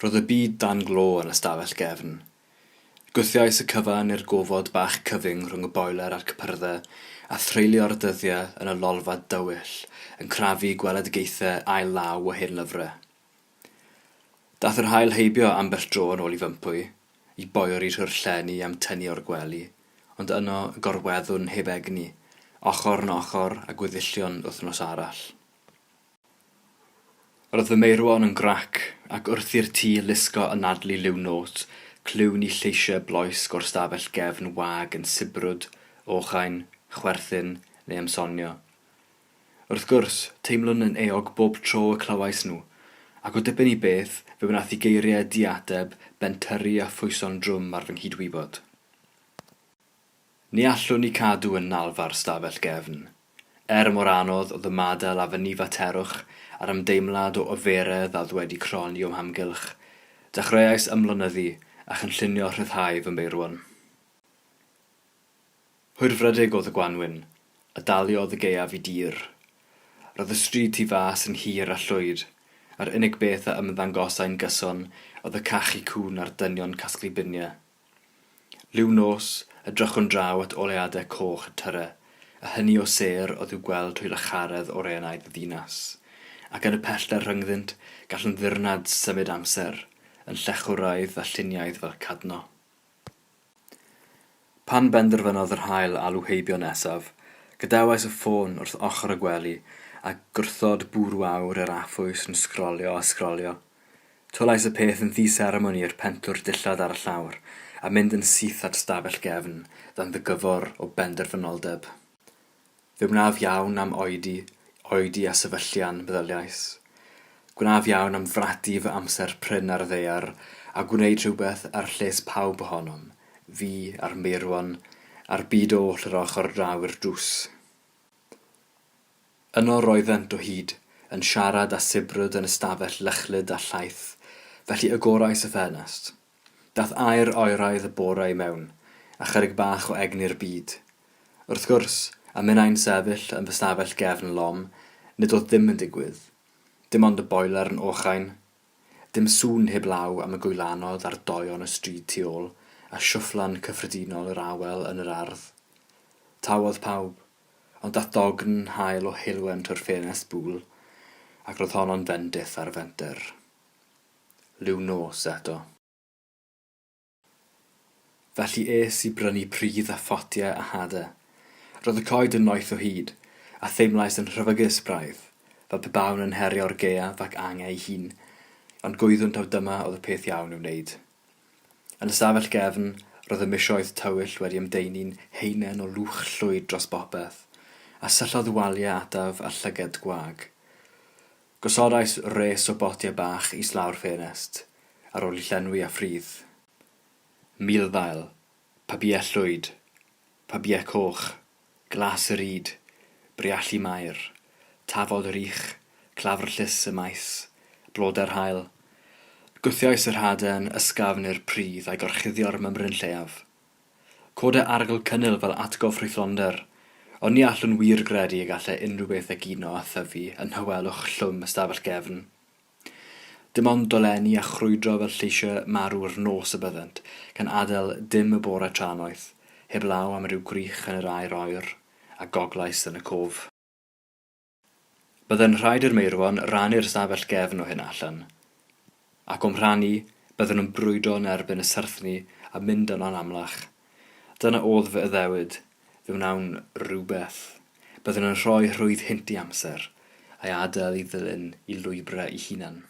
Roedd y byd dan glo yn y stafell gefn. Gwthiais y cyfan i'r gofod bach cyfyng rhwng y boiler a'r cypyrddau, a threulio'r dyddiau yn y lolfa dywyll yn crafu gweledigaethau ail law o hen lyfrau. Daeth yr haul heibio ambell dro yn ôl i fympwy, i boeri trwy'r llenni a'm tynnu o'r gwely, ond yno y gorweddwn heb egni, ochr yn ochr â gweddillion wythnos arall. Roedd fy meirwon yn grac, ac wrth i'r tŷ lusgo anadlu liw nos, clywn i lleisiau bloesg o'r stafell gefn wag yn sibrwd, ochain, chwerthin, neu ymsonio. Wrth gwrs, teimlwn yn euog bob tro y clywais nhw, ac o dipyn i beth, fe wnaeth i geiriau diateb bentyrru a phwyso'n drwm ar fy nghydwybod. Ni allwn i cadw yn nalfa'r stafell gefn. Er mor anodd oedd ymadael â fy nifaterwch a'r ymdeimlad o oferedd a oedd wedi cronni o'm hamgylch, dechreuais ymlonyddu a chynllunio rhyddhau fy meirwon. Hwyrfrydig oedd y gwanwyn, a daliodd y gaeaf i dir. Roedd y stryd tu fas yn hir a llwyd, a'r unig beth a ymddangosai'n gyson oedd y cachu cŵn a'r dynion casglu biniau. Liw nos, edrychwn draw at oleuadau coch y tyrau, a hynny o sêr oedd i'w gweld trwy lacharedd orenaidd y ddinas, ac yn y pellter rhyngddynt gallwn ddirnad symud amser, yn llechwraidd a lluniaidd fel cadno. Pan benderfynodd yr haul alw heibio nesaf, gadewais y ffôn wrth ochr y gwely a gwrthod bwrw awr i'r affwys yn sgrolio a sgrolio. Twylais y peth yn ddi-seremoni i'r pentwr dillad ar y llawr, a mynd yn syth at stafell gefn, dan ddigyfor o benderfynoldeb. Fe wnaf iawn am oedi, oedi a sefyllian, meddyliais. Gwnaf iawn am frathu fy amser prin ar y ddaear, a gwneud rhywbeth er lles pawb ohonom, fi a'r meirwon, a'r byd oll yr ochr draw i'r drws. Yno roeddent o hyd, yn siarad a sibrwd yn ystafell lychlyd a llaith, felly agorais y ffenest. Daeth aer oeraidd y bore i mewn, a chydig bach o egni'r byd. Wrth gwrs, a minnau'n sefyll yn fy stafell gefn lom, nid oedd dim yn digwydd. Dim ond y boiler yn ochain. Dim sŵn heblaw am y gwylanod a'r doeon y stryd tu ôl, a shwfflan cyffredinol yr awel yn yr ardd. Tawodd pawb. Ond daeth dogn hael o heulwen trwy'r ffenest bŵl, ac roedd honno'n fendith ar y fenter. Liw nos eto. Felly es i brynu pridd a photiau a hade. Roedd y coed yn noeth o hyd, a theimlais yn rhyfygus braidd, fel pe bawn yn herio'r gaeaf ac angau ei hun, ond gwyddwn taw dyma oedd y peth iawn i'w wneud. Yn y stafell gefn, roedd y misoedd tywyll wedi ymdaenu'n haenen o lwch llwyd dros bopeth, a syllodd waliau ataf â llyged gwag. Gosodais res o botiau bach islaw'r ffenest, ar ôl eu llenwi â phridd. Milddail, pabïau llwyd, pabïau coch, Glas yr ŷd, briallu Mair, tafod yr ych, clafr llys y maes, blodau'r haul. Gwthiais yr haden ysgafn i'r pridd a'i gorchuddio'r mymryn lleiaf. Codai arogl cynnil fel atgof ffrwythlonder, ond ni allwn wir gredu y gallai unrhyw beth egino a thyfu yn nhawelwch llwm y stafell gefn. Dim ond dolenni a chrwydro fel lleisiau marw'r nos y byddent, gan adael dim y bore trannoeth, heblaw am ryw grych yn yr aer oer, a goglais yn y cof. Byddai'n rhaid i'r meirwon rannu'r stafell gefn o hyn allan, ac o'm rhan i, byddwn yn brwydro yn erbyn y syrthni a mynd yno'n amlach. Dyna o'dd fy addewid, fe wnawn rywbeth. Byddwn yn rhoi rhwydd hynt i amser, a'i adael i ddilyn i lwybrau ei hunan.